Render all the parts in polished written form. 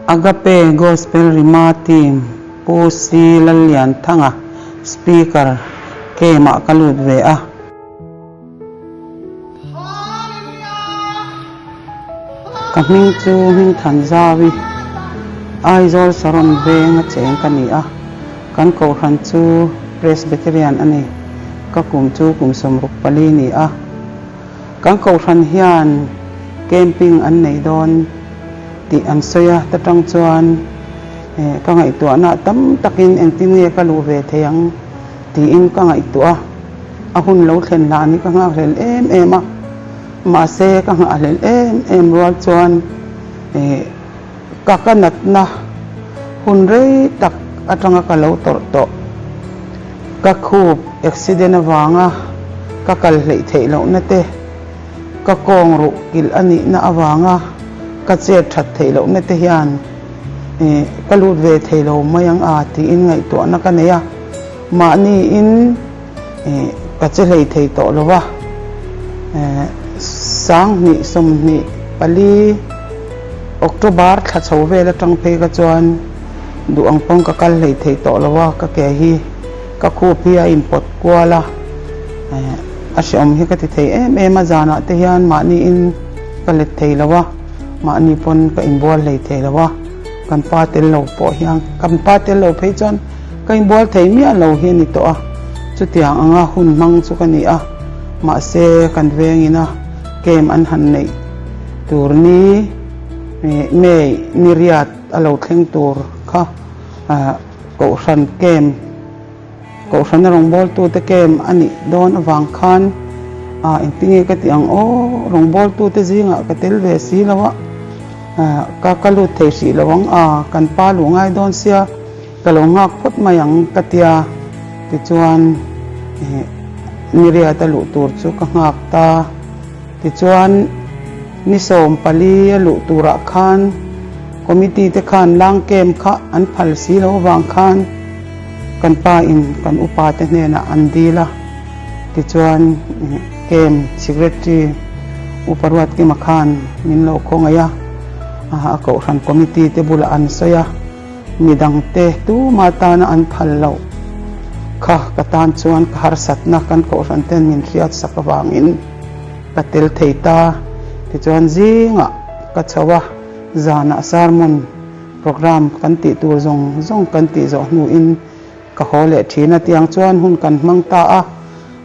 Agape Gospel Rima Team Pu C Lallianthanga Speaker Camp-ah ka lut ve a. Ka hming chu Hmingthan Zaui, Aizawl Saron veng a cheng ka ni a, kan kohhran chu Presbyterian a ni, ka kum chu kum 64 ni a. Kan kohhran hian camping an nei dawn tih an sawi a, ta tang chuan ka ngaihtuahna tam takin engtin nge ka luh ve thei ang tiin ka ngaihtuah a, a hun lo thlen hlan hi ka nghakhlel em em a, mahse ka nghahhlel em em rual chuan ka ka natna hun rei tak atanga ka lo tawrh tawh. Ka khup accident avanga ka kal hleih theih lohna te, ka kawng ruh kilh a nihna avanga ka chet that theih lohna te hian ka lut ve thei lo mai ang a tiin ngaihtuahna ka nei a, mahniin ka che hlei thei tawh lo va. 2024 October thla chho vel atang phei kha chuan duh ang pawn ka kal hlei thei tawh lo a, ka ke hi ka khup hi a inpawt kual a, a hreawm hi ka ti thei em em a, zanah te hian mahniin ka let thei lo a, mahni pawn ka inbual hlei thei lo a, kan pa tel lo pawh hian kan pa tel lo phei chuan ka inbual thei miah lo hi a ni tawh a, chutiang anga hun hmang chu ka ni a, mahse kan vengin a camp an han neih tur ni May ni riat a lo thleng tur kha Kohhran camp Kohhrana rawngbawltute camp a nih dawn avang khan engtinge ka tih ang aw rawngbawltute zingah ka tel ve si lo a ka ka lut thei hrih lo ang a kan pa luh ngai dawn sia ka lo nghak phawt mai ang ka tia tichuan ni riat a luh tur chu ka nghak ta. Tichuan, ni 14 a luh turah khan committee te khan lang camp kha an phal si lo avang khan kan pa in kan upa te hnenah an dil a. Tichuan, camp secretary Upa Ruatkima khan min lo khawngaih a, a kohhran committee te bulah an sawi a. Midangte tuma tana an phal loh kha ka tan chuan ka harsatna kan kohhran ten min hriat sak avangin ka tel thei ta. Tichuan zingah ka chho a, zanah sermon programme kan tih tur zawng zawng kan tih zawh hnuin ka haw leh thin a, tiang chuan hun kan hmang ta a.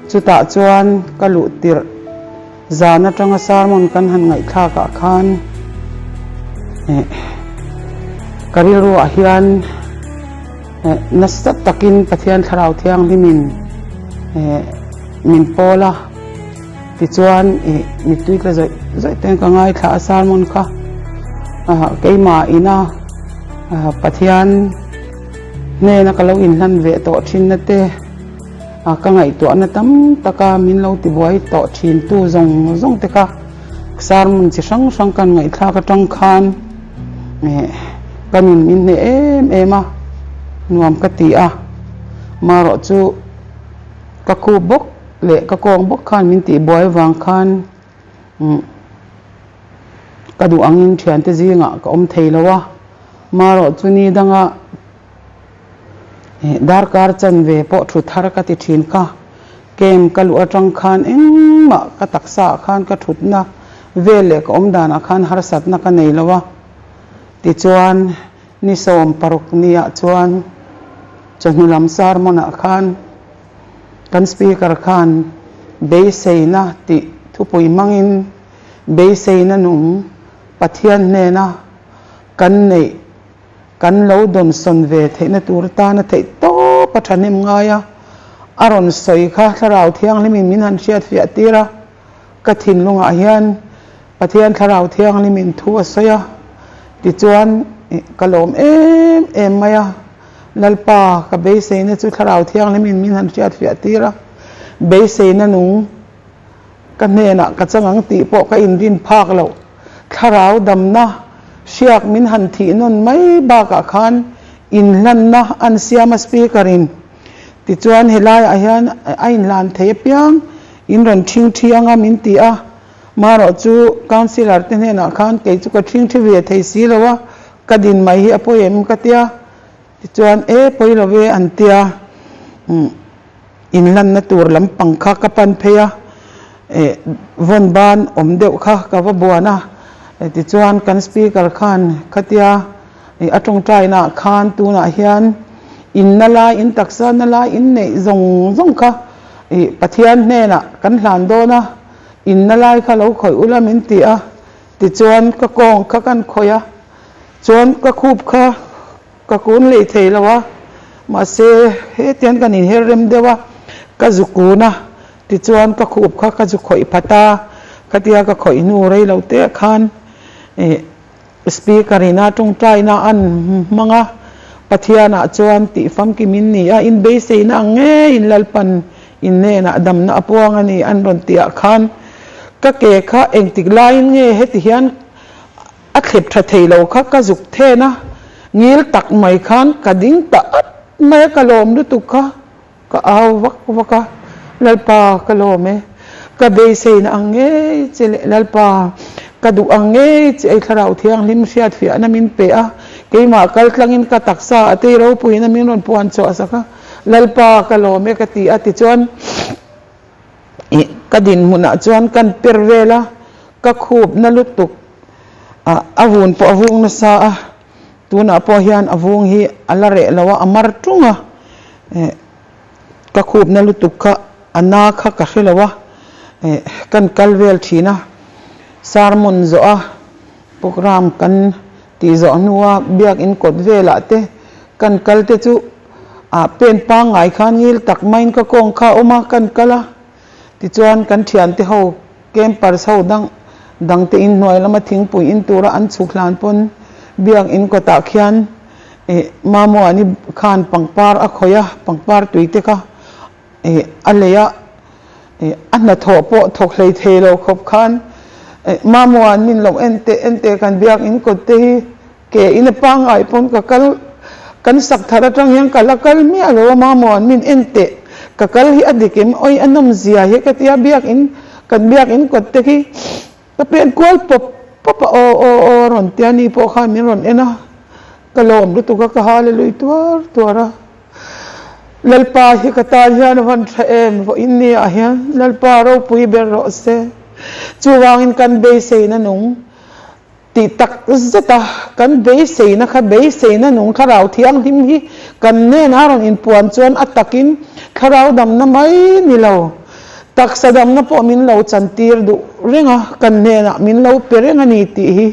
Chutah chuan ka luh tirh. Zan atanga sermon kan han ngaihthlak ah khan ka rilru ah hian nasa takin Pathian Thlarau Thianghlimin min pawl a, tichuan mittui tla zawih zawih ten ka ngaithla a sermon kha keimah ina Pathian hnena ka lo inhlan ve tawh thin na te. A ka ngaihtuahna tam taka min lo tibuai tawh thintu zawng zawng te kha sermon chi hrang hrang kan ngaihthlak atang khan ka nun min hneh em em a, nuam ka ti a. Marawh chu ka khup bawk leh ka kawng bawk khan min tihbuai avang khan ka duh angin thiante zingah ka awm thei lo a. Marawh chu ni danga. Darkar chanve pawh thu thar ka ti thin kha. Camp ka luh atang khan engmah ka taksa ah khan ka thutna vel leh ka awm danah khan harsatna ka nei lo a. Tichuan ni 16 niah chuan chawhnu lam sermon ah khan kan speaker khan beiseina tih thupui hmangin beiseina nung Pathian hnena kan neih Kan lo dawnsawn ve theihna tur atana theih tawp a thahnem ngai a, a rawn sawi kha Thlarau Thianghlimin min han hriatfiah tir a, ka thinlungah hian Pathian Thlarau Thianghlimin thu a sawi a, tichuan ka lawm em em mai a, Lalpa ka beiseina chu Thlarau Thianghlimin min han hriatfiah tir a, beiseina nung ka hnenah ka chang ang tih pawh ka inrin phak loh. Thlarau damna hriak min han thih nawn mai bakah khan inhlanna an siam a speaker in tichuan helaiah hian a inhlan thei apiang in rawn thing thi anga min ti a, marawh chu councillor te hnenah khan kei chu ka thing thi ve thei si lo a. Ka din mai hi a pawi em ka tia, tichuan e pawi lo ve an tia, inlanna tur lampang kha ka pan phei a, vawn ban awm deuh kha ka va buan a, tichuan kan speaker khan khatia a tawngtaina ah khan tunah hian inna lai, in taksa na lai in neih zawng zawng kha Pathian hnenah kan hlan dawn a, inna lai kha lo khawih ula min ti a. Tichuan ka kawng kha kan khawih a, chuan ka khup kha ka kun leh thei lo a, mahse hetiang kan inher rem deuh a, ka zu kun a, tichuan ka khup kha ka zu khawih phat a, khatia ka khawih hnu rei lo te khan ih speaker ina tawngtaina an hmang a, Pathianah chuan tih famkim in ni a, in beiseina ang ngeiin Lalpan In hnenah damna a puang a ni an rawn tih ah khan ka ke kha engtik laiin nge heti hian a thlep tha thei lo kha ka zuk then a, ngil tak mai khan ka ding ta at mai a, ka lawm lutuk kha ka au vak vak a, Lalpa ka lawm e, ka beiseina ang ngei che leh Lalpa ka duh ang ngei che ei thlarau thianghlim hriatfiahna min pe a, keimah kal tlangin ka taksa a tei ropuiin a min rawn puan chhuah sak a. Lalpa ka lawm e ka ti a tichuan ih ka dinhmunah chuan kan per vel a, ka khup na lutuk ah a vun pawh a vung nasa a, tunah pawh hian a vung hi a la reh lo a, a mar tung a, eh ka khup na lutuk kha a na kha ka hre lo a, eh kan kal vel thin a, sermon zawh a programme kan tih zawh hnua biakin kawt velah te kan kal te chu Ah pen pangngai khan ngil tak maiin ka kawng kha a awm a, kan kal a. Tichuan kan thiante ho, campers ho dang dang te inhnuai lama thingpui in tura an chhuk hlan pawn biak in kawtah khian ih Mamuani khan pangpar a khawih a, pangpar tui te kha ih a lei a, ih a hnathawh pawh thawk hlei thei lo khawp khan ih Mamuan min lo en teh en teh kan biak in kawt te hi Ke in a pangngai pawn ka kal, kan sak thar atang hian ka la kal miah lo a mamawh an min en teh, ka kal hi a dik em awi a nawm zia hi ka tia biakin kan biakin kawt te khi ka pen kual pawp pawp a aw aw aw a rawn tia ni pawh khan min rawn en a, ka lawm lutuk a ka hallelui tuar tuar a, Lalpa hi ka tan hian a van tha em vawiin ni ah hian Lalpa ropui ber rawh se, chuvangin kan beiseina nung. Tih tak zet a, kan beiseina kha beiseina nung thlarau thianghlim hi kan hnenah rawn inpuan chuan a takin thlarau damna mai ni lo, taksa damna pawh min lo chantir duh reng a, kan hnenah min lo pe reng a ni tih hi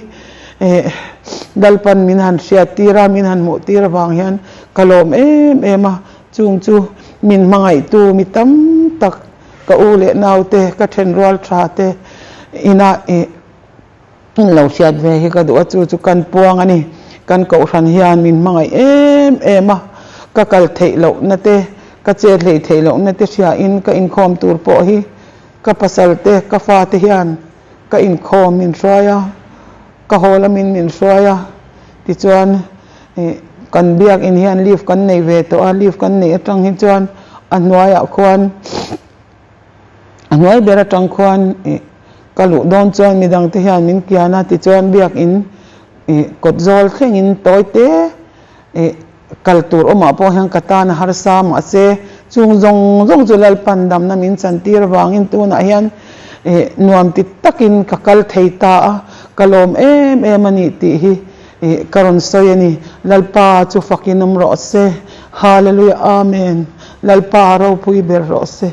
Lalpan min han hriattir a, min han hmuhtir avang hian ka lawm em em a, chung chu min hmangaihtu mi tam tak ka u leh naute, ka thenrual tha te inah ih. Lo hriat ve hi ka duh a, chu chu kan puang a ni. Kan kohhran hian min hmangaih em em a, ka kal theih lohna te, ka chet hleih theih lohna te hriain ka inkhawm tur pawh hi ka pasal te, ka fate hian ka inkhawm min hruai a, ka haw lamin min hruai a. Tichuan kan biakin hian leave kan nei ve tawh a, leave kan neih atang hi chuan a hnuaiah khuan, A hnuai ber atang khuan ih ka luh dawn chuan midang te hian min kian a, tichuan biakin ih kawt zawl thlengin tawi te ih kal tur awmah pawh hian ka tan a harsa mahse chung zawng zawng chu Lalpan damna min chantir avangin tunah hian ih nuam ti takin ka kal thei ta a, ka lawm em em a ni tih hi ih ka rawn sawi a ni. Lalpa chu fakin awm rawh se. Hallelujah Amen. Lalpa ropui ber rawh se.